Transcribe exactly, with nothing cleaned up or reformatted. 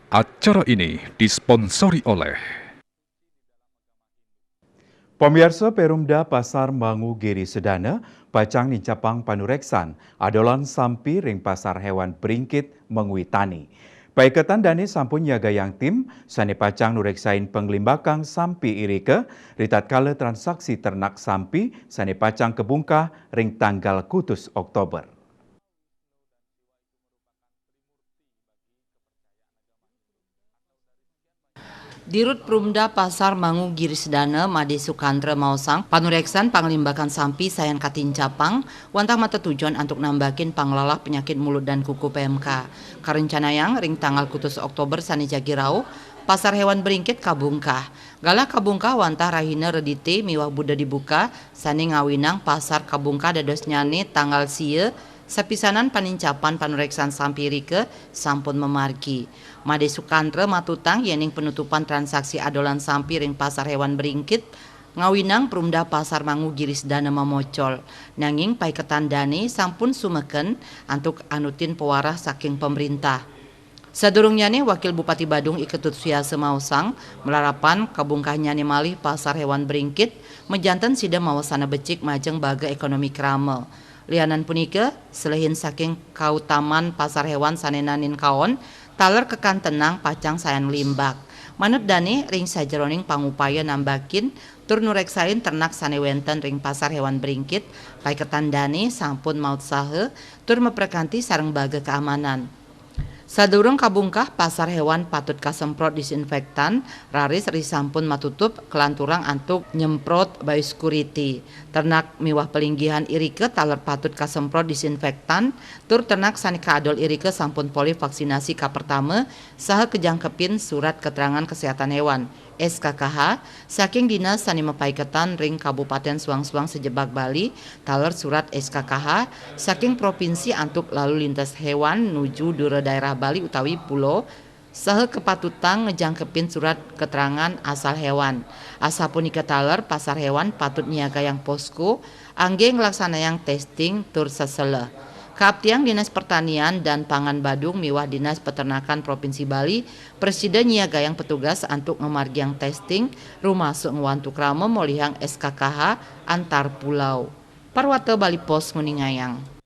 Acara ini disponsori oleh Pamiarsa, Perumda Pasar Mangu Giri Sedana pacang nincapang panureksan adolan sampi ring Pasar Hewan Bringkit Manguitani. Paiketan dane sampun nyagayang tim sane pacang nureksain panglimbakang sampi irika ritatkala transaksi ternak sampi sane pacang kabungkah ring tanggal kutus Oktober. Dirut Perumda Pasar Mangu Giri Sedana Made Sukantra maosang, panureksan panglimbakan sampi sayan katincapang wantah matetujon antuk nambakin panglalah penyakit mulut dan kuku P M K. Karencanayang ring tanggal kutus Oktober sane jagi rauh, Pasar Hewan Bringkit kabungkah. Galah kabungkah wantah rahina Redite miwah Buda dibuka, sane ngawinang pasar kabungkah dadosnyane tanggal sia, sapisanan panincapan panureksan sampi irika sampun mamargi. Made Sukantra matutang yening penutupan transaksi adolan sampi ring Pasar Hewan Bringkit ngawinang Perumda Pasar Mangu Giri Sedana mamocol. Nanging paiketan dane sampun sumeken antuk anutin pawarah saking pamrintah. Sadurungnyane, Wakil Bupati Badung I Ketut Suyasa maosang, malarapan kabungkahnyane malih Pasar Hewan Bringkit, majanten sida mawasana becik majeng baga ekonomi krama. Lianan punika, selehin saking kautaman pasar hewan sane naenin kaon, taler kakantenang pacang sayan nglimbak. Manut dane, ring sajeroning pangupaya nambakin tur nureksain ternak sane wenten ring Pasar Hewan Bringkit, paiketan dane sampun mautsaha tur maprekanti sareng baga kaamanan. Sadurung kabungkah, pasar hewan patut kasemprot disinfektan, raris risampun matutup kalanturang antuk nyemprot biosecurity. Ternak miwah palinggihan irika taler patut kasemprot disinfektan, tur ternak sane kaadol irika sampun polih vaksinasi kapertama saha kajangkepin surat keterangan kesehatan hewan, S K K H, saking dinas sane mapaiketan ring kabupaten suang-suang sajebag Bali, taler surat S K K H saking provinsi antuk lalu lintas hewan nuju dura daerah Bali utawi pulo, saha kapatutang ngajangkepin surat keterangan asal hewan. Asapunika taler, pasar hewan patut nyiagayang posko angge nglaksanayang testing tur seseleh. Kaaptiang Dinas Pertanian dan Pangan Badung miwah Dinas Peternakan Provinsi Bali prasida nyiagayang petugas antuk ngamargiang testing, rumasuk ngwantu krama molihang S K K H antar pulau. Parwata Bali Post nguningayang.